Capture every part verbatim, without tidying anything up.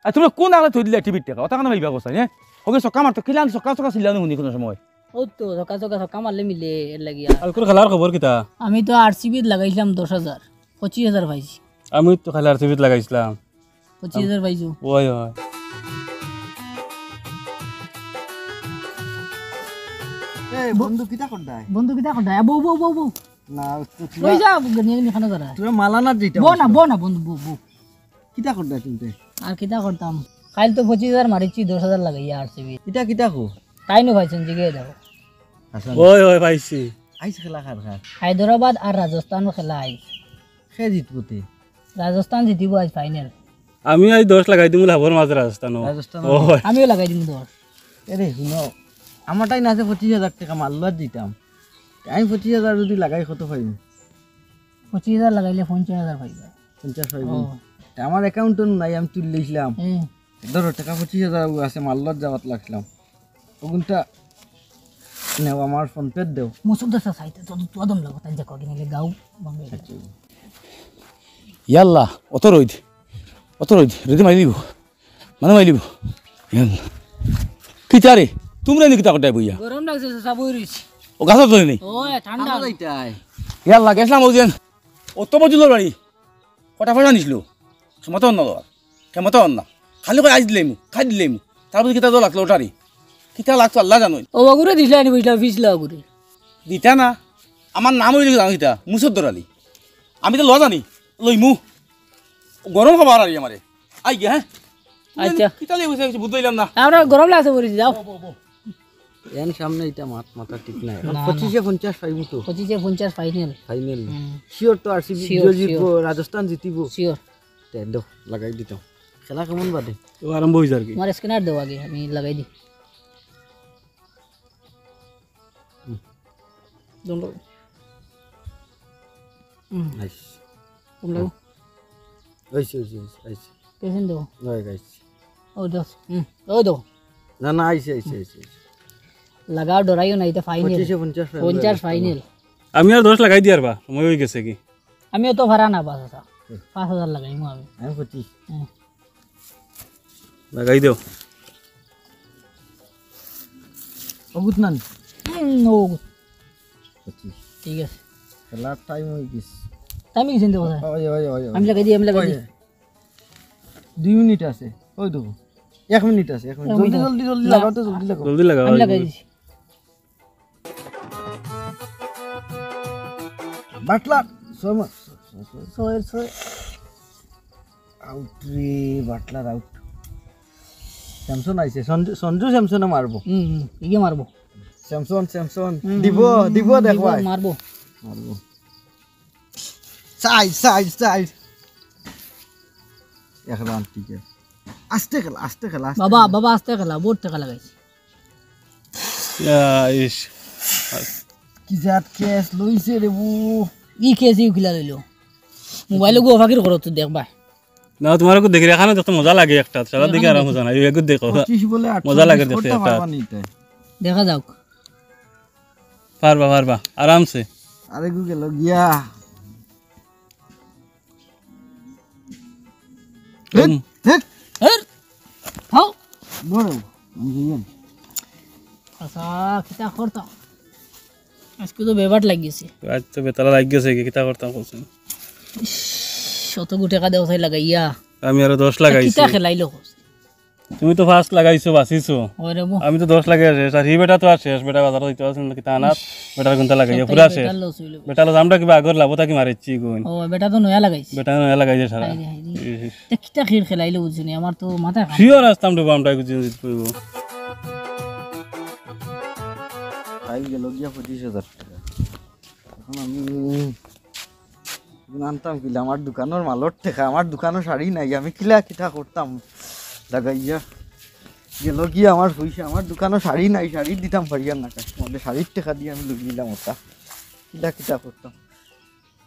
আর তুমি কোন আগে থই দিলে টিভির টেকা? ওটা কেন ভাইবা বসাই, হ্যাঁ? ওকে সক্কা মারতো, কিলান সক্কা সক্কা চিল্লানো হুনি কোনো সময়। ও তো সক্কা সক্কা সক্কা মারলে মিলে এর লাগিয়া। কালকুর খেলার খবর কিতা? আমি তো আরসিবিত লাগাইছিলাম দশ হাজার, পঁচিশ হাজার পাইছি। আমি তো খালি আরসিবিত লাগাইছিলাম। পঁচিশ হাজার পাইছো? ওই, ওই। এ, বন্ধু, কিতা করতায়? বন্ধু, কিতা করতায়? বউ, বউ, বউ, বউ। না, তো তুই তুই যা, নিয়ে নিয়ে খানো করা। তুই মালানা দিতে বউ না, পারছ। বউ না, বন্ধু, বউ, বউ। কিতা করতায় তুমি? আর কিতা করতাম? কাইল তো পঁচিশ হাজার মারিছি, দশ হাজার লাগাইয়া আরসিবি। ইটা কিতা কো? তাইনও পাইছইন, জিগাই দেখো। হাসান। ওই, ওই, পাইছি। আইজ খেলা কার কার? হায়দরাবাদ আর রাজস্থানর খেলা আইজ। কে জিতবো তে? রাজস্থান জিতিবো আইজ ফাইনাল। আমি আইজ দশ লাগাই দিমু লাভর মাঝে রাজস্থানও। রাজস্থানও। ওই। আমিও লাগাই দিমু দশ। এরে, হুনো, আমার টাইন আছে পঁচিশ হাজার টেকা মারলো আর দিতাম। আমি পঁচিশ হাজার যদি লাগাই কত পাইমু? পঁচিশ হাজার লাগাইলে পঞ্চাশ হাজার পাইবা। পঞ্চাশ পাইমু? ও। তে আমার অ্যাকাউন্টও নাই, আমি তুলিলাইছিলাম। হুম। ধরো, টেকা পঁচিশ হাজার আছে, মাল্লাত যাওয়াত লাগছিলাম। ওগুনটা নেও, আমার ফোন পে দেও। মুসুক দা চাচা, ইতা তো তুয়া দম লাগো, তাই দেখো, কিনে গাও ভাঙে। আচ্ছা। ইয়াল্লা, অত রইদ, অত রইদ, রইদে মারি দিব, মানে মারি দিব। ইয়াল্লা। কিতা রে, তুমরা নি কিতা করতায় বইয়া? গরম লাগছে, চাচা, বই রইছি। ও গাছত ধরে নি? ও, ঠান্ডা। ঠান্ডা যাইতায়। ইয়াল্লা, গেছলাম ওই যে, অত বজুলর বাড়ি। কটা পয়সা নিছিল? ক্ষমতা অন্য দেওয়ার। ক্ষমতা অন্য। খালি কয় আইজ দিলাইমু, খাই দিলাইমু। তারপরে কিতা তো লাগলো ওটারি। কিতা লাগতো আল্লাহ জানোই। ও বাগুরে দিছলা নি, বুঝলা, ফিছলা বাগুরে। দিতা না। আমার নাম অইল জানো কিতা? মুসদ্দর আলী। আমি তো লওয়া জানি। লইমু। গরম খাবার আর আমারে। আই গিয়া, হ্যাঁ? আচ্ছা। কিতা লইয়া বসে আছি, বুঝতে পারলাম না। আমরা গরম লাগছে বলেছি, যাও। এন সামনে ইটা মাত, মাথা ঠিক নাই। এখন না, না। পঁচিশে পঞ্চাশ পাইমু তো। পঁচিশে পঞ্চাশ ফাইনাল। ফাইনাল। হুম। শিওর তো আরসিবি sure, জিতিবো, sure। রাজস্থান জিতিবো। শিওর। তে দেও, লাগাই দিতাম। খেলা কেমন বাদে? ও আরম্ভ হয়ে যার কি? আমার স্ক্যানার দেও আগে, আমি লাগাই দিই। হুম। দম লাগো। হুম। আইস। দম লাগো। আইস, আইস, আইস, আইস। কেসিন দেও? ওই গাইস। ও দশ। হুম। ও দো। না, না, আইস, আইস, আইস, আইস। লাগাও, ডরাইও না, ইটা ফাইনাল। পঁচিশে পঞ্চাশ ফাইনাল। পঞ্চাশ ফাইনাল। আমি আর দশ লাগাই দিয়ার বা, সময় হয়ে গেছে কি? আমিও তো ভাড়া না, বাস আছে। হুম। পাঁচ হাজার লাগাইমু আমি। আমি পঁচিশ। হুম। লাগাই দেও। অগুত নান। হুম, অগুত। পঁচিশ। ঠিক আছে। খেলার টাইম হয়ে গেছে। টাইম হয়ে গেছে কিন্তু কোথায়? ওই, ওই, ওই, ওই। আমি লাগাই দিই, আমি লাগাই ওই। দিই। দুই মিনিট আছে। ওই দেখো। এক মিনিট আছে, এক মিনিট। এক মিনিট জলদি, আছে। জলদি, জলদি না। লাগাও তো, জলদি লাগাও। জলদি লাগাও, আমি ওই লাগাই দিই। দিছি। বাটলার, ছয় মার, ছয়, ছয়, ছয়। ছয়, ছয়। আউট রে, বাটলার আউট। স্যামসন আইছে, সঞ্জু, সঞ্জু স্যামসনে মারবো। হুম, হুম, ইগে মারবো। স্যামসন, স্যামসন, হুম, দিব, হুম, দিব, হুম, দেখ দিব, ভাই। মারবো। মারবো। Side, side, side. এক রান, ঠিক আছে। আস্তে খেলা, আস্তে খেলা, আস্তে বাবা, খেলা। বাবা, আস্তে খেলা, বহুত টেকা লাগাইছে। ইয়া, ইস। কি জাত ক্যাচ লইছে রে বু? ই ক্যাচ ইউ কিলা লইলো? মোবাইলো গো ফাকির করো তো দেখবা। না, তোমার একটু দেখি, এখানে দেখতে মজা লাগে একটা। সারা দেখি আর মজা নাই। এই একটু দেখো। পঁচিশ বলে আটচল্লিশ মজা লাগে দেখতে করতে একটা। পারবা নি তাই? দেখা যাক। পারবা, পারবা। আরামসে। আরে গু গেল গিয়া। হুম। হেট, হেট। হেট। হাও। বড়, আমি যাই। আচ্ছা, কিতা করতাম? আজকে তো বেবাট লাগিছে। আজ তো বেতালা লাগিছে, কি কিতা করতাম কইছেন? ইস, শত গু টেকা দেও চাই লাগাইয়া। আমি আরো দশ লাগাইছি। কিতা খেলাইলো কইছে? তুমি তো ফার্স্ট লাগাইছো, বাঁচিছো। ওরে বো। আমি তো দশ লাগাই শেষ, আর হি বেটা তো আর শেষ, বেটা বাজারো যাইতে পারছে না, কিতা আনার, বেটার গুনতা লাগাইয়া সব পুরা বেটার শেষ। লস হইলো। বেটা লস, আমরা কিবা আগর লাভ থাকি মারিছি গুণ। ও, বেটা তো নয়া লাগাইছে। বেটা নয়া লাগাইছে সারা। হায় রে, হায় রে। ইস, ইস। তে কিতা খেল খেলাইলো বুঝছো নি, আমার তো মাথা খারাপ। শিওর আসতাম রে, আমরা কিছু জিতবো। খাই গেল গিয়া পঁচিশ হাজার টাকা। এখন আমি এখন আনতাম কিলা, আমার দোকানর মালর টেকা, আমার দোকানো শাড়ি নাই, আমি কিলা কিতা করতাম লাগাইয়া। গেল গিয়া আমার পয়সা, আমার দোকানো শাড়ি নাই, শাড়ি দিতাম পারিয়ার না কাস্টমাররে, শাড়ির টেকা দিয়া আমি লই নিলাম ওটা, কিলা কিতা করতাম।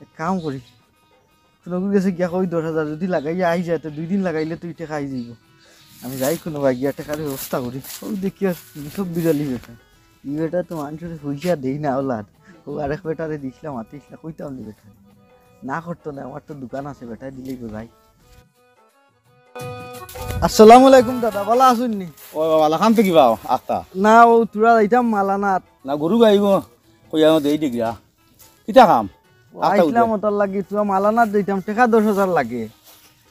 এক কাম করি, কুনুগুর গেছে গিয়া কই দশ হাজার যদি লাগাইয়া আই যায়, তো দুই দিন লাগাইলে তো ই টেকা আই যাইবো। আমি যাই কুনুবায় গিয়া টেকার ব্যবস্থা করি। ও দেখিয়া সব বিড়ালি বেটা। ই বেটা তো মানষরে পয়সা দেই না ওলাদ। ও আরেক বেটারে দিছলা, মাতিছলা, কইতাম নি বেটা। না করতো না, আমার তো দোকান আছে, বেটায় দিলেই গো যাই। আসসালামু আলাইকুম দাদা, ভালা আছইন নি? ও বাবা, লাখান তো কিবা আখতা? না, অউ থুড়া যাইতাম মালানাত। না, গরু গাইব, কইয়া দেই দিগরা। কিতা কাম? আখতা আইছলাম উঠে। অটার লাগি, থুড়া মালানাত যাইতাম, টেকা দশ হাজার লাগে।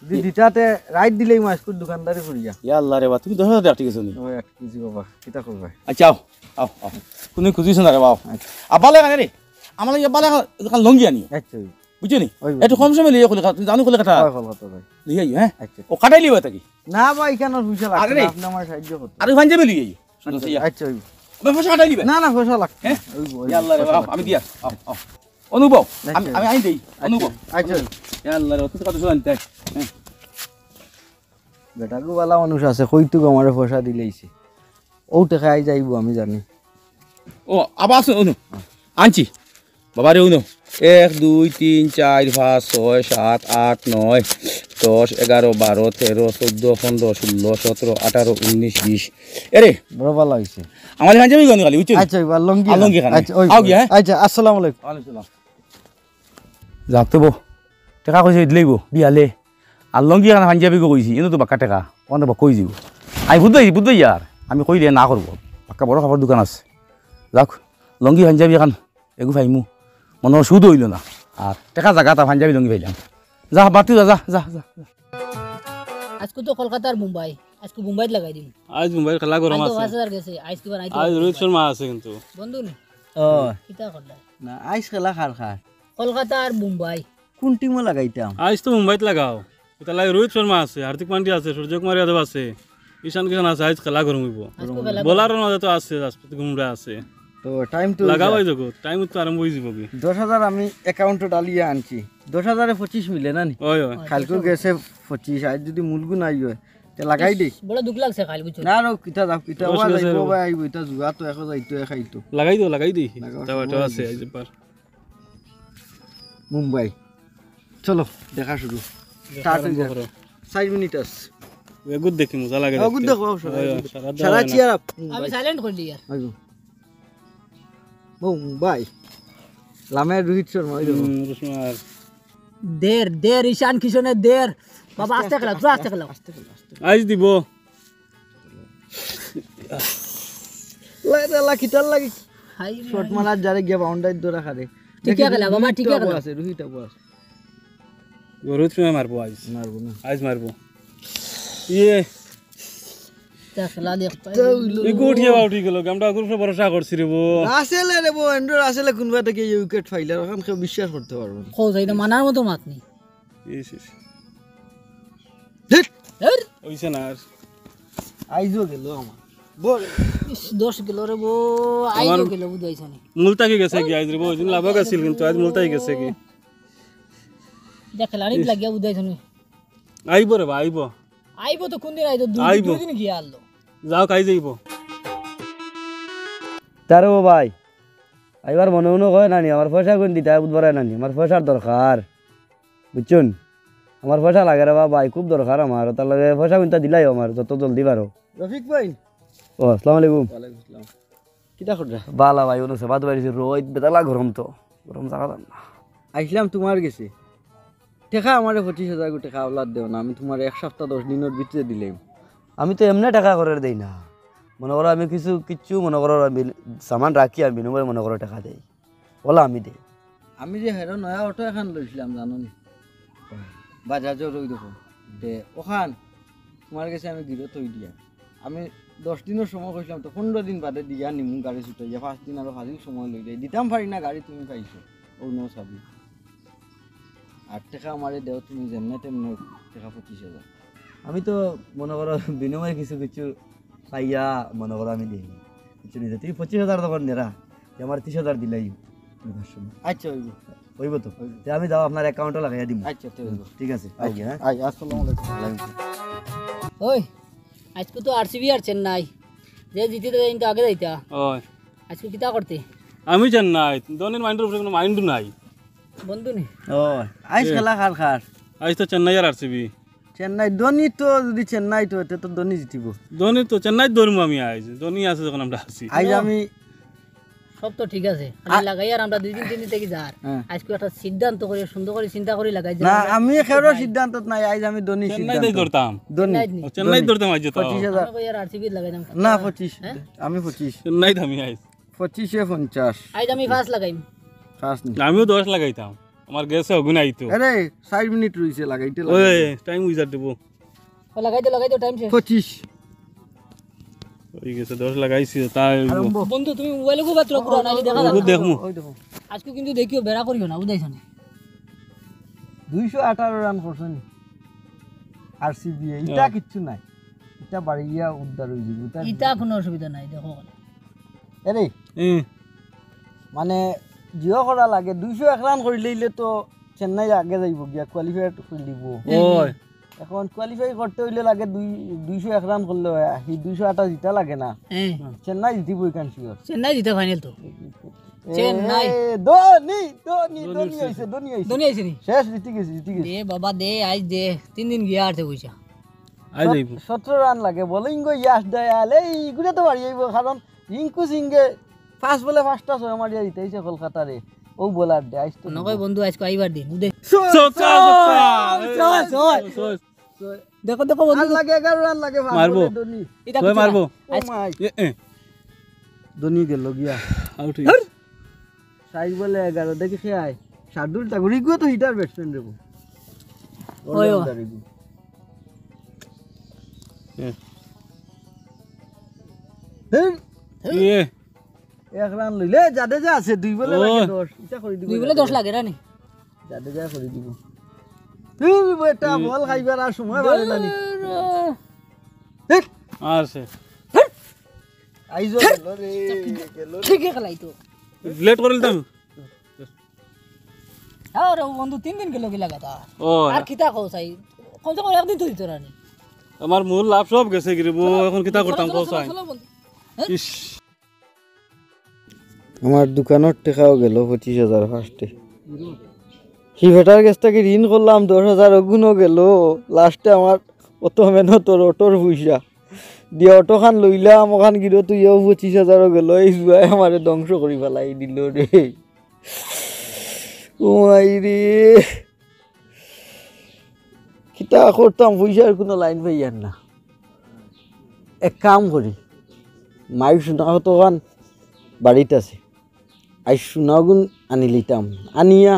যদি এ- দিতাতে রাইত দিলেই মাসকুর দোকানদারি করিয়া। ইয়া আল্লাহ রে বা, তুমি দশ হাজার টেকা আটকি গেছো নি? ও এক কেজি বাবা, কিতা করবা? আচ্ছা, আও, আও, আও। কুনু খুজিছ না রে বাবা। আচ্ছা। আব্বালে কানে রে, আমার লাগি আব্বালে কানে লঙ্গি আনিও। আচ্ছা। বুঝছো নি? ওই, ওই। একটু কম সময় লইয়া কলকাতা, তুমি জানো কলকাতা? হয় কলকাতা ভাই। লইয়া আইও, হ্যাঁ? আচ্ছা। ও কাটাই লিবা থাকি? না ভাই, কেন পয়সা লাগবে আরে না, রে। আপনি আমার সাহায্য করতে। আরে পাঞ্জাবি লইয়া আইও। সুন্দর আচ্ছা, ইয়া। আচ্ছা, ওই। আবার পয়সা কাটাই লিবা? না, না, পয়সা লাগবে হ্যাঁ? না। ওই, ওই, ইয়া আল্লাহ রে পয়সা বাবা, লাগবে। আমি দিয়া। আও, আও। অনুভব, আচ্ছা। আমি, আমি, আমি দেই। আচ্ছা। অনুভব। আচ্ছা। ইয়া আল্লাহ রে, অত কথা শুনতে। হ্যাঁ। বেটাগু বালা মানুষ আছে, কইতুক আমারে পয়সা দিলাইছে। অউ টেকা আইজ আইবো, আমি জানি। ও, আবার আছে, অনু। আনছি। বাবা রে, অনু। এক, দুই, তিন, চাইর, পাঁচ, ছয়, সাত, আট, নয়, দশ, এগারো, বারো, তেরো, চৌদ্দ, পনরো, ষোলো, সতরো, আঠারো, উনিশ, বিশ। এরে। বড় বালা অইছে। আমার পাঞ্জাবি গনি খালি, বুঝছো? আচ্ছা, এবার লুঙ্গি আর লুঙ্গি খান। খান। আচ্ছা, ওই আও গিয়া, হ্যাঁ? আচ্ছা, আসসালামু আলাইকুম। ওয়ালাইকুম সালাম। যাক তো বউ, টেকা কইছে দিলাইবো, বিয়ালে। আর লুঙ্গি খান পাঞ্জাবি গো কইছি, ইনো তো বাক্কা টেকা, অনে বাক্কা কই দিব। আমি বুঝাই, বুঝাই আর, আমি কইলে না করবো। বাক্কা বড় কাপড়র দোকান আছে। যাক, লুঙ্গি পাঞ্জাবি খান এগু পাইমু। মনো সুদ অইলো না। আর টেকা জাগাত পাঞ্জাবি লুঙ্গি পাইলাম। যা, বাতি যা, যা, যা, যা। আইজকু তো কলকাতা আর মুম্বাই, আইজকু মুম্বাইত লাগাই দিমু। আইজ মুম্বাইর খেলা গরম আইজ তো আছে। পাঁচ হাজার গেছে, আইজ কিবা নাই তো আইজ রোহিত শর্মা আছে কিন্তু। বন্ধু নি? ও। কিতা করলা? না, আইজ খেলা কার কার? কলকাতা আর মুম্বাই। কোন টিমো লাগাইতাম? আইজ তো মুম্বাইত লাগাও। ইতা লাগে রোহিত শর্মা আছে, হার্দিক পান্ডিয়া আছে, সূর্যকুমার যাদব আছে, ঈশান কিষান আছে, আইজ খেলা গরম অইবো। আইজ তো খেলা বোলারর মাঝে তো আছে, জাসপ্রীত বুমরা আছে। তো টাইম তো লাগাও অই যার। আইজ দেখো, টাইম তো আরম্ভ অই যাইবো কি। দশ হাজার আমি অ্যাকাউন্টো ডালিয়া আনছি। দশ হাজারে পঁচিশ মিলে না নি? ওই, ওই। কালকে গেছে পঁচিশ, আইজ যদি মূলগু নাই অয়, তে লাগাই দেই। ইস, বড় দুখ লাগছে কাল, বুঝছো? না, রো, কিতা যাও, কিতা দশ ওয়া গেছে যাইবো রো। ভাই, আইবো, ইতা জুয়া তো এখন যাইতো, খাইতো। লাগাই দেও, লাগাই দেই। লাগাও, তাও একটা লাগাও। আছে, আইজ পার। মুম্বাই। চলো, দেখা শুরু। দেখা স্টার্ট অই আরম্ভ যাক। করো। চাইর মিনিট আছে। এগুত দেখি মজা লাগে অগুত দেখতে। দেখো, সবাই ওই, এগুত। সারা দেওয়া সারা হয় না। Cheer up. আমি মুম্বাই। সাইলেন্ট করি দিই আর। আইবো। মুম্বাই। লামে রোহিত শর্মা, ওই দেখো। হুম, রোহিত শর্মা আর দের, দের, ঈশান কিষানের দের। বাবা, আস্তে আস্তে খেলাও, আস্তে, আস্তে খেলাও। আস্তে খেলাও, আস্তে খেলাও। আইজ দিব। লাই রে, লা, কিতার লাগি? হাই রে, শট হাই। মারার যারে গিয়া বাউন্ডারি ধরা খারে। ঠিকই দেখি, খেলা, বাবা, রোহিত ঠিকই আবু খেলা। আছে, রোহিত আবু আছে। ও, রোহিত শর্মা মারবো আইজ। মারবো না। আইজ মারবো। ইয়ে। তা খেলা দেখতে তা অইলো। এই গুটিয়ে আউট অই গেল। আমরা ওগুর উপরে ভরসা করছি রে বো। রাসেলে রে বো, এন্ড্রু রাসেলে কোনবা থাকি এই উইকেট পাইলা, অখান কেউ বিশ্বাস করতে পারবো না। খোঁজ, এটা মানার মতো মাত নি। ইস, ইস। ধ্যাৎ। ধ্যাৎ। অইছে না আর। আইজও গেল আমার। বল। ইস, দশ গেল রে বো, আইজও আমার গেল, বুঝাইছ নি। মুলতাকি গেছে কি আইজ রে বো? ওই দিন লাভক আছিল কিন্তু আইজ মুলতাকি গেছে কি? দেখ, খেলাড়িত ইস। লাগিয়া বুঝাইছ নি। আইবো রে বা, আইবো। আইবো তো কোন দিন আইতো? দুই, আইবো। দুই দিন গিয়া আনলো। যাও, কাই যাইবো। তার ও ভাই, আইবার মনে মনে কয় নানি, আমার পয়সা কোন দিতা বুধবার নানি, আমার পয়সার দরকার। বুঝছুন? আমার পয়সা লাগে রে বা ভাই, খুব দরকার আমার। তার লগে পয়সা কোনটা দিলাই আমার, যত জলদি পারো। রফিক ভাই। ও, আসসালামু আলাইকুম। ওয়ালাইকুম আসসালাম। কিতা কররা? বালা ভাই, অনু সেবা তো বাড়িছে, রোদ বেতালা গরম তো, গরম জাগা যার না। আইছলাম তুমার গেছে। টেকা আমারে পঁচিশ হাজার গু টেকা আওলাদ দেও না, আমি তুমারে এক সপ্তাহ দশ দিনর ভিতরে দিলাইমু। আমি তো এমনে টেকা করের দেই না, মনো করো আমি কিছু, কিচ্ছু মনো করো আমি সামান রাখি, আমি বিনিময়ে মনো করো টেকা দেই। অলা আমি দেই। আমি যে হেরো নয়া অটো এখান লইছলাম, জানো নি? বাজাজর ওই দেখো। তে অখান তুমার গেছে আমি গিরো থই দিয়া। আমি দশ দিনর সময় কইছলাম, তো পনরো দিন বাদে দিয়া নিমু গাড়ি ছুটাইয়া, পাঁচ দিন আরো ফাজিল সময় লই যাই। দিতাম পারি না গাড়ি, তুমি পাইছো। অউ নেও চাবি। আর টেকা আমারে দেও তুমি যেমনে তেমনে টেকা পঁচিশ হাজার। আমি তো মনো করো বিনিময়ে কিছু কিছু পাইয়া মনো করো আমি দেই। বুঝছো নি? তুমি পঁচিশ হাজার যখন নেরা, তে আমার ত্রিশ হাজার দিলাই। আচ্ছা, অইবো। অইবো তো? অইবো। তে আমি যাও আপনার অ্যাকাউন্টো লাগাইয়া দিমু। আচ্ছা, তে অইবো। ঠিক আছে, আচ্ছা, আও গিয়া, হ্যাঁ? আই, আসসালামু আলাইকুম। ওয়ালাইকুম আসসালাম। ওই, আইজকু তো আরসিবি আর চেন্নাই। যে জিতে দেয় কিন্তু আগে যাইতা। ওই। আইজকু কিতা করতে? আমি চেন্নাই। ধোনির মাইন্ডর উপরে কোনো মাইন্ড নাই। বন্ধু নি? ও, আইজ এ। খেলা কার কার? আইজ তো চেন্নাই আর আরসিবি। চেন্নাই, ধোনি তো যদি চেন্নাই তো, তে তো ধোনি জিতিবো। ধোনি তো চেন্নাই ধরমু আমি আইজ। ধোনি আছে যখন আমরা আছি। আইজ আমি সব তো ঠিক আছে, খালি লাগাইয়ার আমরা দুই দিন তিন দিন থাকি যার। হ্যাঁ। আইজকু একটা সিদ্ধান্ত করি, সুন্দর করি চিন্তা করি লাগাই যে না, আমরা আমি খেরো সিদ্ধান্তত নাই, আইজ আমি ধনী চেন্নাই সিদ্ধান্ত। ধরতাম। ধনী। চেন্নাইত নি? ও, চেন্নাই ধরতাম আইজ তো। পঁচিশ হাজার। আমি কই আর আরসিবি লাগাইতাম। না, পঁচিশ। হ্যাঁ? আমি পঁচিশ। চেন্নাইত আমি আইজ। পঁচিশে পঞ্চাশ। আইজ আমি পাঁচ লাগাইম। পাঁচ নি। আমিও দশ লাগাইতাম। আমার গেছে অগুন আইতো। আরে, চার মিনিট রইছে, লাগাইতে ওই, লাগাইতে। টাইম উইজার দেবো। ও, লাগাই দে, লাগাই দে, টাইম শেষ। পঁচিশ। হয়ে গেছে, দশ লাগাইছি, তাই আরম্ভ। বন্ধু, তুমি মোবাইল কো বাতরা পুরা নাইলে দেখা ওই যাবে। দেখমু। ওই দেখো। আজকে কিন্তু দেখিও, বেড়া করিও না, বুঝাইছো না? দুইশো আঠারো রান করছেন আরসিবি, এটা হ্যাঁ। কিচ্ছু নাই, এটা বাড়িয়া উদ্ধার হয়ে যাবে, এটা ইটা কোনো অসুবিধা নাই, দেখো। এরে, হুম। মানে, জিও করা লাগে, দুইশো এক রান করিলে তো চেন্নাই আগে যাইব গিয়া, কোয়ালিফাই করে দিব। ওই। এখন কোয়ালিফাই করতে হইলে লাগে দুই, দুইশো এক রান করলে হয়, আর কি দুইশো আঠাশ জিতা লাগে না। হ্যাঁ। চেন্নাই জিতিব এখান শিওর। চেন্নাই জিতে ফাইনাল তো। এ, চেন্নাই। ধোনি, ধোনি, ধোনি ধোনি উঠছে। আইছে, ধোনি আইছে। ধোনি আইছে নি? শেষ, জিতি গেছি, জিতি গেছি। দে বাবা দে, আইজ দে, তিন দিন গিয়া আর তে পয়সা। আইজ সত-, যাইব। সতেরো রান লাগে, বোলিং গো ইয়াশ দয়াল, এই গুড়ে তো বাড়ি যাইব, কারণ রিঙ্কু সিংহে পাঁচ বলে পাঁচটা ছয় মারিয়া জিতাইছে কলকাতারে। ও বোলার দে, আইস তো নকয় বন্ধু, আইজ কো আইবার দিন, উদে। ছক্কা, ছক্কা। ছয়, ছয়। ছয়। দেখো, দেখো বন্ধু। আর লাগে এগারো রান লাগে, পাঁচ মারবো। বলে ধোনি। এটা ছয় কিছু না। মারবো। ও আইজ মাই। এ, এ। ধোনি গেল গিয়া। আউট হয়ে গেছে। সাইজ বলে এগারো, দেখি কে আয়। শার্দুল ঠাকুর, ইগুয়ে তো হিটার ব্যাটসম্যান রে বউ। ওই, ওই। All-rounder ইগু। হ্যাঁ। হ্যাঁ। ইয়ে। এক রান লইলে জাদেজা আছে, দুই বলে লাগে ওই। দশ। ইটা করে দিব দুই বলে দশ জাদেজা। লাগে রানি। জাদেজা করে দিব। দুই বেটা হুম। বল খাইবার আর সময় পারে না নি। ধুর। হেই। আর সে। আইজো গেল রে, গেল রে। ঠিকই খেলাই তো। লেট করে দিতাম। আরে ও বন্ধু, তিন দিন গেল কি লাগাতার। ও। আর কিতা কও চাই? কমসে কম একদিন তো দিত রানি। আমার মূল লাভ সব গেছে গিরে বউ, চলো, এখন কিতা চলো, করতাম চলো, কও চলো, চাই? চলো বন্ধু। ইস। আমার দোকানর টেকাও গেল পঁচিশ হাজার ফার্স্টে। হি বেটার গেছ থাকি ঋণ করলাম দশ হাজার, ওগুনও গেল। লাস্টে আমার অত মেহনতর অটোর পয়সা দিয়া অটোখান লইলাম, ওখান গিরো তুইও পঁচিশ হাজারও গেল। এই জুয়ায় আমারে ধ্বংস করি ফালাই দিল রে। ও মাই রে, কিতা করতাম, পয়সার কোনো লাইন পাইয়ার না। এক কাম করি, মাই সোনা কতখান বাড়িত আছে, আইজ সোনাগুন আনি লিতাম, আনিয়া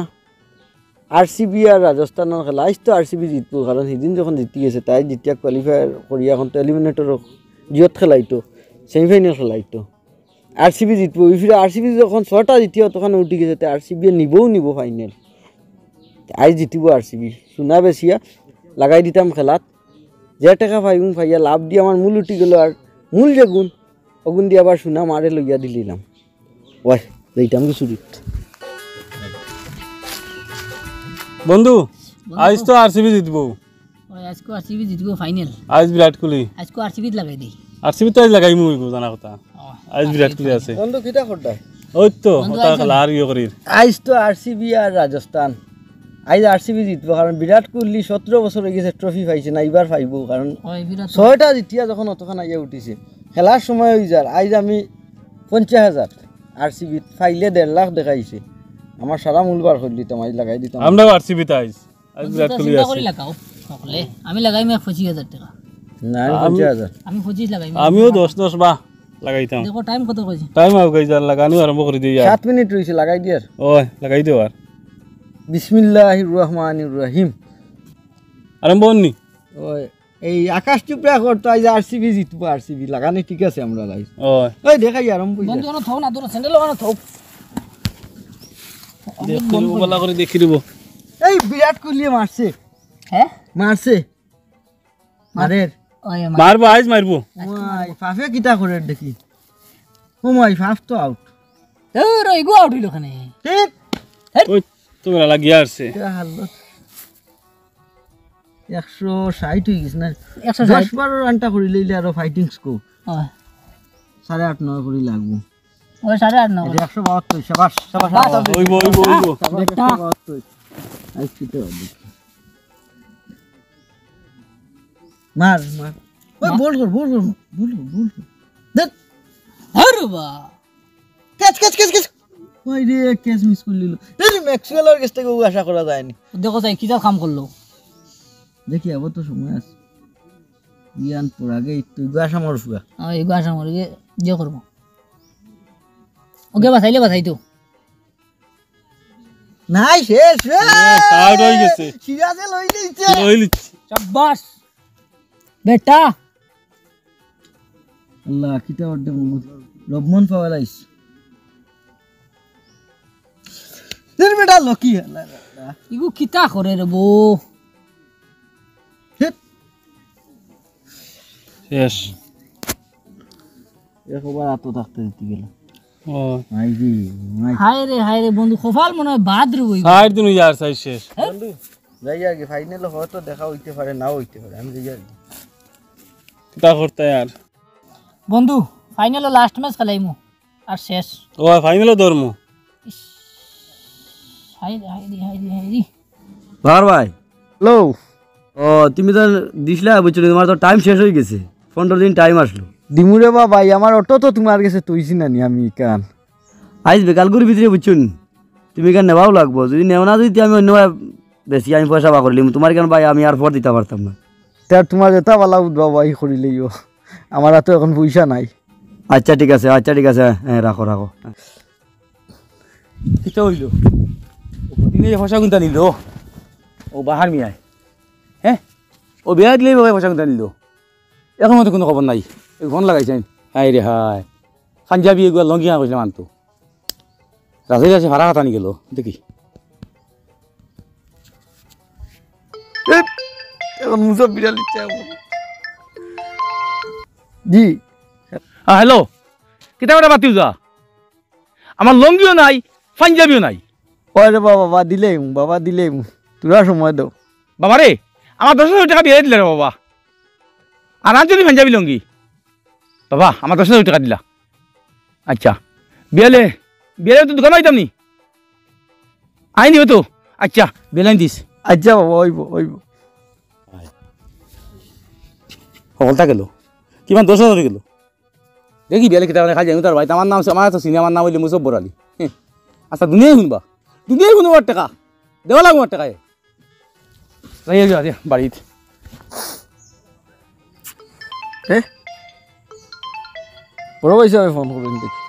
আরসিবি আর রাজস্থানর খেলা, আইজ তো আরসিবি জিতবো, কারণ হিদিন যখন জিতি গেছে, তাই জিতিয়া কোয়ালিফাই করিয়া এখন তো এলিমিনেটর জিওত খেলাইতো, সেমিফাইনাল খেলাইতো। আরসিবি জিতবো, ওই ফিরে আরসিবি যখন ছয়টা জিতিয়া তখন উঠি গেছে, তে আরসিবি নিবও নিবো ফাইনাল। আইজ জিতিবো আরসিবি, সোনা বেচিয়া লাগাই দিতাম খেলাত, যে টেকা পাইমু পাইয়া লাভ দিয়া আমার মূল উঠি গেল, আর মূল যেগুন, ওগুন দিয়া আবার সোনা মারে লইয়া দিলিলাম। ওই, যাইতাম কি চুরি। বন্ধু, বন্ধু। আইজ তো আরসিবি জিতবো। ওই, আইজকু আরসিবি জিতবো ফাইনাল। আইজ বিরাট কোহলি। আইজকু আরসিবিত লাগাই দেই। আরসিবি তো আইজ লাগাইমু, জানা কথা। ও, আইজ বিরাট কোহলি আছে। বন্ধু, কিতা করতায়? ওই তো, বন্ধু, ওটা আইজ খেলা আর ইয়ে করির। আইজ তো আরসিবি আর রাজস্থান। আইজ আরসিবি জিতবো, কারণ বিরাট কোহলি সতেরো বছর হয়ে গেছে ট্রফি পাইছে না, এবার পাইবো, কারণ ওই বিরাট ছয়টা জিতিয়া যখন অতখান আইয়া উঠিছে, খেলার সময় হয়ে যার। আইজ আমি পঞ্চাশ হাজার আরসিবি পাইলে দেড় লাখ দেখাইছে। আমার সারা মূল বার করে দিতাম, আইজ লাগাই দিতাম। আমরাও আরসিবি তে আইজ। আইজ বন্ধু, বিরাট তা কোহলি চিন্তা আছে। করি লাগাও, সকলে। আমি লাগাইমু পঁচিশ হাজার টেকা। না, আমি আমি, পঞ্চাশ হাজার। আমি পঁচিশ লাগাইমু। আমিও দশ দশ বা লাগাইতাম। দেখো, টাইম কত কইছে? টাইম আউক, এই যার লাগানি আরম্ভ করি দেই আর। সাত মিনিট রইছে, লাগাই দিয়ার। ওই, লাগাই দেও আর। বিসমিল্লাহির রহমানির রহিম। আরম্ভ হননি? ওই, এই আকাশ চুপড়া করতো, আইজ আরসিবি জিতবো, আরসিবি লাগানি ঠিক আছে আমরা লাই। ওই। ওই, দেখাই আরম্ভ হইছে। বন্ধু, ওখানে থাও না, তোর স্যান্ডেল ওখানে থাও। দেখি দিব, ভালা করি দেখি দিব। এই বিরাট কোহলি মারছে। হ্যাঁ? মারছে। মারের। ওই, মার। মারবো, আইজ মারবো। ওই, ফাফে কিতা করের দেখি। ও মাই, ফাফ তো আউট। তোর ওইগু আউট হইল ওখানে। ঠিক। হেই। ওই তো বেলা লাগিয়া আসছে। কিতা হালত। একশো ষাট হয়ে গেছে না? একশো ষাট। দশ বারো রানটা করি লইলে আরো ফাইটিং স্কোর। ওই। সাড়ে আট নয় করি লাগবো। ওই সাড়ে আট নয়। এটা একশো বাহাত্তর, সাবাস, সাবাস, বাস। সাবাস। ওইবো, ওইবো, ওইবো। সাবাস, বেটা। একশো বাহাত্তর। আইজ কিতা হবে? মার, মার। ওই মার। বল কর, বল কর, বল কর, বল কর। দেখ। আরে বা। কে ক্যাচ, ক্যাচ, ক্যাচ। ওই রে, ক্যাচ মিস করি দিল। এই ম্যাক্সওয়েলর গেছ থাকি ও আশা করা যায় নি। দেখো চাই, কিতা কাম করলো। দেখি, আবার তো সময় আছে। ইয়ান পর আগে একটু ইগু আশা মর ফুয়া। হ্যাঁ, ইগু আশা মর গিয়া যে করবো। ওকে, বাঁচাইলে বাঁচাই তো। নাই, শেষ, শেষ। শেষ, আউট হয়ে গেছে। সিরাজে লই নিছে। লই নিছে। সাব্বাস। বেটা। আল্লাহ, কিতা অর্ডে মোহাম্মদ। রবমন পাওয়ালাইস। তোর বেটা লকি, আল্লাহ, আল্লাহ। ইগু কিতা করে রে বউ? হেৎ। শেষ। একবার আতো থাকতে দিতে গেল। ও। মাই জি, মাই। হায় রে, হায় রে, বন্ধু, কপাল মনে হয় বাদ রে বই। ষাট দিন ইয়ার চাই শেষ। হ্যাঁ? বন্ধু, যাই আর কি, ফাইনালে হয়তো দেখা হইতে পারে, নাও হইতে পারে, আমি যাই আর কি। কিতা করতে আর? বন্ধু, ফাইনালে লাস্ট ম্যাচ খেলাইমু, আর শেষ। ও, ফাইনালে ধরমু। ইস, হায় রে, হায় রে, হায় রে, হায় রে। বাহার ভাই। হ্যালো। ও, তুমি তো দিছলা, বুঝছো নি, তোমার তো টাইম শেষ হয়ে গেছে, পনেরো দিন টাইম আসলো। দিমুরে বা ভাই, আমার অটো তো তোমার গেছে তৈছি না নি, আমি কান। আইজ বেকালগুর ভিতরে, বুঝছো নি, তুমি কান নেওয়াও লাগবো, যদি নেও না, যদি আমি অন্য বেশি আমি পয়সা বার করিলিমু, তোমার কান ভাই আমি আর ফর দিতে পারতাম না। তে আর তোমার যেটা ভালা বুঝবা ভাই করিলেইও, আমার হাতে এখন পয়সা নাই। আচ্ছা, ঠিক আছে, আচ্ছা, ঠিক আছে, হ্যাঁ, রাখো, রাখো। কিতা হইল? ও প্রতিদিন এই পয়সা গুনতা নিল। ও বাহার মিয়ায়। হ্যাঁ? ও বিয়া দিলেই বাবা পয়সা গুনতা নিল। এখন মতো কোনো খবর নাই। এই ফোন লাগাইছেন। হায় রে হায়। পাঞ্জাবি এগুলা লঙ্গি আনা কইছিলাম আনতো। রাজে রাজে ফারা হাতানি গেল। দেখি। এ, এখন মুসা বিড়াল ইচ্ছা এখন। জি। হ্যাঁ, হ্যালো। কিতা বেটা বাতি যা? আমার লুঙ্গিও নাই, পাঞ্জাবিও নাই। ওরে বাবা, বাবা, দিলেই মু, বাবা, দিলেই মু। তোরা সময় দাও। বাবা রে, আমার দশ হাজার টাকা বিয়া দিলে রে বাবা। আর আনছো নি পাঞ্জাবি লুঙ্গি? বাবা, আমার দশ হাজার টাকা দিলা। আচ্ছা, বিয়ালে, বিয়ালে তো দোকান আইতাম নি। আইনি হতো। আচ্ছা, বিয়ালে আইন দিস। আচ্ছা বাবা, অইবো, অইবো। হকলতা গেল। কিমান দশ হাজার গেল। দেখি বিয়ালে কিতা মানে খালি জানি তার ভাই। আমার নাম, আমার তো চিনি, আমার নাম হইলে মুসব্বর আলী। হ্যাঁ। আচ্ছা, দুনিয়ায় শুনবা। দুনিয়ায় শুনবা টাকা। দেওয়া লাগবো টাকা। যাই, যাই, যাই, বাড়িত। এ? বড় ভাই সাহেব ফোন করবেন দেখি।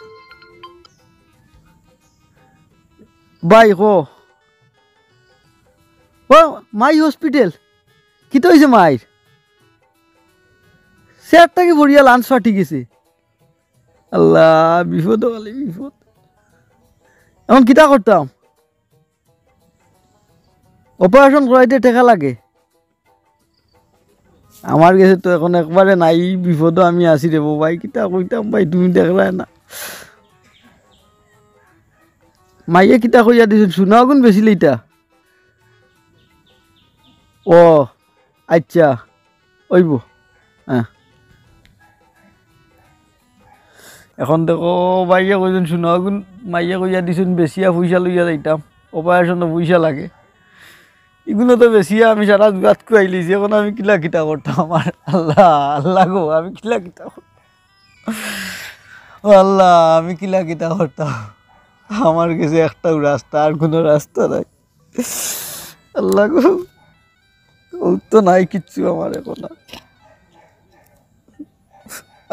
ভাই, কো। ও, মাই হসপিটাল। কিতা অইছে মাইর? চেয়ার থাকি পড়িয়া লাঞ্চ ফাটি গেছে। আল্লাহ, বিপদ খালি বিপদ। এখন কিতা করতাম? অপারেশন করাইতে টেকা লাগে। আমার গেছে তো এখন একবারে নাই, ই বিপদো আমি আছি রে বউ ভাই, কিতা কইতাম ভাই, তুমি দেখরায় না। মাইয়ে কিতা কইয়া দিছইন, সোনা অগুন বেচিলে ইতা? ও, আচ্ছা, অইবো। হ্যাঁ। এখন দেখো, ভাইয়ে কইছইন সোনা অগুন, মাইয়ে কইয়া দিছইন বেচিয়া পয়সা লইয়া যাইতাম, অপারেশনো পয়সা লাগে। ইগুন তো বেচিয়া আমি সারা জুগাত খুয়াইলিছি, এখন আমি কিলা কিতা করতাম? আমার আল্লাহ, আল্লাহ গো, আমি কিলা কিতা করতাম? ও আল্লাহ, আমি কিলা কিতা করতাম? আমার গেছে একটাউ রাস্তা, আর কুনু রাস্তা নাই। আল্লাহ গো, ও তো নাই কিচ্ছু আমার এখন আর।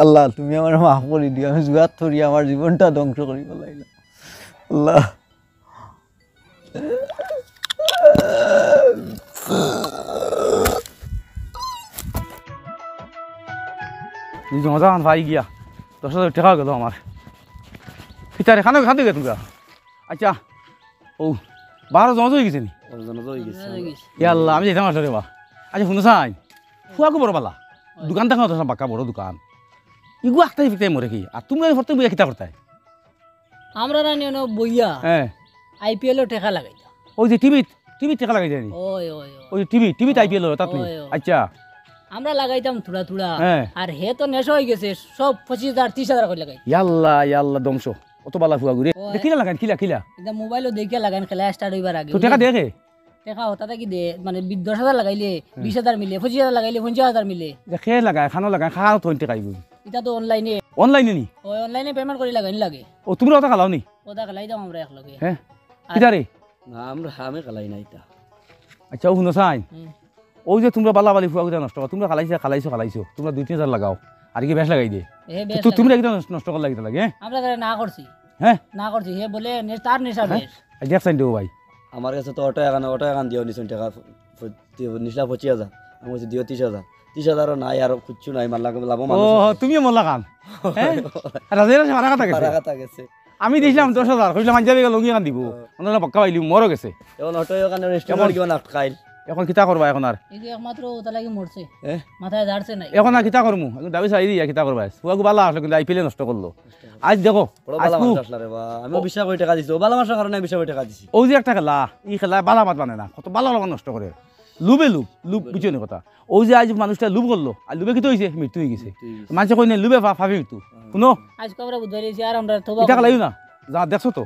আল্লাহ, তুমি আমারে মাফ করি দিও, আমি জুয়াত পড়ি আমার জীবনটা ধ্বংস করি ফেলাইলাম। আল্লাহ। এই জমা জামান পাই গিয়া, দশ হাজার টেকা গেল আমার। কিতা রে, খানো খাতে গেতুগা? আচ্ছা, ও, বারো জমা অই গেছে নি? ইয়া আল্লাহ, আমি যাইতাম আসলে রে বা। আচ্ছা, হুনো চাই, ফুয়াগু বড় বালা, দোকান দেখা তো বাক্কা বড় দোকান। ইগু আখতাই ফিকতাই মরে কি? আর তুমি ফরতে বইয়া কিতা করতায়? আমরা রানি অনো বইয়া হ্যাঁ। আইপিএল ও টেকা লাগাইতাম। ওই যে টিভিত, টিভিত টেকা লাগাই দেয়নি? ওই, ওই, ওই। ওই যে টিভি, টিভিত আইপিএল অয়, তাত নি? ওই, ওই। আচ্ছা। আমরা লাগাইতাম থুড়া থুড়া। হ্যাঁ। আর হে তো নেশা অই গেছে, সব পঁচিশ হাজার, ত্রিশ হাজার করি লাগাই। ইয়াল্লা, ইয়াল্লা, ধ্বংস। অত বালা ফুয়াগু রে। ওই। দে কিলা লাগাইন, কিলা, কিলা? এটা মোবাইলো দেখিয়া লাগাইন, খেলা স্টার্ট অইবার আগে। তো টেকা দেখে? টেকা হঠাৎ কি দে, মানে, বি-, দশ হাজার লাগাইলে হ্যাঁ। বিশ হাজার মিলে, পঁচিশ হাজার লাগাইলে পঞ্চাশ হাজার মিলে। যে খে লাগায়, খানো লাগায়, খাও তো টেকা আইব। এটা তো অনলাইনে। অনলাইনে নি? অয়, অনলাইনে পেমেন্ট করি লাগাইন লাগে। ও, তুমরা অতা খেলাও নি? অতা খেলাইতাম আমরা একলগে। হে? আর কিতা রে? না, আমরা, আমি খেলাই না ইতা। আচ্ছা, ও হুনো চাইন। হুম। অউ যে তুমরা বালা বালি ফুয়াগুতা নষ্ট করো, তুমরা খেলাইছো, খেলাইছো, খেলাইছো, তুমরা দুই তিন হাজার লাগাও, আর কি বেশ লাগাই দে। এ, তো বেশ তু-, তুমরা লাগাই। কিতা নষ্ট, নষ্ট করলা কিতা লাগে, হে? আমরা তারে না করছি। হে? না করছি, হে বলে নে-, তার নেশা হে? বেশ। এই দেখ চাইন দেবো ভাই। আমার গেছে তো অটো এখান, অটো এখান দিও নিছইন টেকা, ফ-, ফ-, দিও নিছলা পঁচিশ হাজার। আমি কইছি, "দিও তিরিশ হাজার।" তিরিশ হাজারও নাই, আর কিচ্ছু নাই, মার লাভ, লাভও ও, মানুষ আছে। তুমিও মোল্লা খান। হে? রাজের আছে, মারা কথা গেছে। মারা কথা গেছে। আমি দিছলাম দশ হাজার, কইছলাম, "আঞ্জা বেগা লুঙ্গি এখান দিবো।" ও। অন্যরা বক্কা পাইলি, মরও গেছে। এখন অটো এখানে রেস্টুরেন্ট এখন কিবা আটকাইল। এখন কিতা করবা এখন আর? এই যে একমাত্র ওটা লাগি মরছে। এ? মাথায় ঝাড়ছে নাই। এখন আর কিতা করমু? এখন দাবি চাই দিয়া কিতা করবা? ফুয়াগু বালা আসলো কিন্তু আইপিএলে নষ্ট করলো। আজ দেখো, বড় আজ বালা কু- মানুষ আসলা রে বা। আমি ও। বিশ হাজার টেকা দিছি। ও বালা মানুষের কারণে আমি বিশ হাজার টেকা দিছি। ও যে একটা খেলা, ই খেলা বালা মাত মানে না। কত বালা বালা নষ্ট করে। লুবে লুব, লুব বুঝছো নি কথা? ও যে আজ মানুষটা লুব করলো, আর লুবে কিতা অইছে? মৃত্যু অই গেছে। মৃত্যু অই গেছে। মানষে কই না, লুবে ফা-, ফাফি মৃত্যু। হুম। হুনো? আজকে আমরা বুঝাই দিছি, আর আমরা তওবা ইটা করব। খেলাইও না। যা দেখছো তো,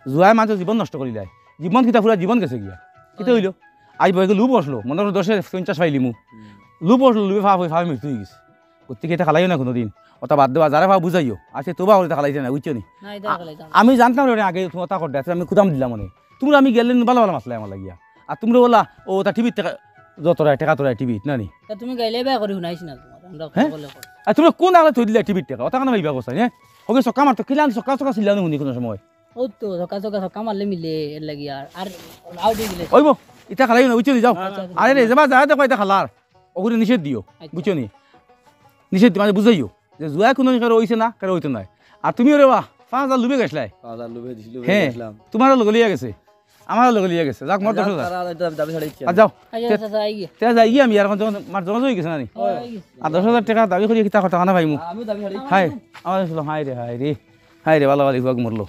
জুয়ায় মানষর জীবন নষ্ট করিলায়। জীবন কিতা পুরা জীবন গেছে গিয়া। কিতা অয়। অইলো? আজ বয়কে লুব বসলো, মনে করো দশে পঞ্চাশ পাইলিমু। হুম। লুব বসলো, লুবে ফা-, ফা-, ফাফি মৃত্যু অই গেছে। গতিকে ইটা খেলাইও না কোনোদিন। ওটা বাদ দেওয়া, যারা ফা বুঝাইও। আজকে তওবা করিতে খেলাইতে না, বুঝছো নি? না, ইটা আ-, খেলাইতাম না। আমি জানতাম রে আগে তোমার তা করতে, আমি কুদাম দিলাম মনে। তুমরা আমি গেলে বালা বালা মাতলায় আমার লাগিয়া। আর তুমরা বলা, "ও, তা টিভির টেকা, যত রায়, টেকা তো রায় টিভিত, না নি?" তা তুমি গাইলে বেয়া করি হুনাইছি না তোমার, আমরা হে? সকলে করি। আর তুমরা কোন আগে থই দিলা টিভির টেকা? ওটা কেন ভাইবা বসাই, হে? ওকে সক্কা মারতো, কিলান সক্কা সক্কা ছিলানো হুনি কোনো সময়। ও তো সক্কা সক্কা সক্কা মারলে মিলে, এর লাগি আর, আর আউট অই গেলে। ওইবো, ইটা খেলাইও না, বুঝছো নি, যাও। আচ্ছা, আচ্ছা। আরে রে, যাবা, যা দেখো ইটা খেলার। ওগুলো নিষেধ দিও, আচ্ছা। বুঝছো নি? নিষেধ মানে বুঝাইও যে জুয়া কোনো কারো অইছে না, কারো অইতো নায়। আর তুমিও রে বা, পাঁচ হাজার লুবে গেছলায়। পাঁচ হাজার লুবে দিছি, লুবে হে, গেছলাম। তুমারও লগে লইয়া গেছে, আমারও লগে লইয়া গেছে। যাক, মোর দশ হাজার। তারা দাবি, দাবি ছাড়াই ইচ্ছে আর যাও। আচ্ছা, তে-, আচ্ছা, আচ্ছা, আই গিয়া। তে যাই গিয়া আমি আর এখন তোমার, তোমার জমা জমা অই গেছে না নি? ও, আই গেছে। আর দশ হাজার টেকা দাবি করিয়া কিতা কথা কানা পাইমু? আমিও দাবি ছাড়াই। হায়, আমার ছিল, হায় রে, হায় রে, হায় রে, বালা বালি ফুয়াক মরলো।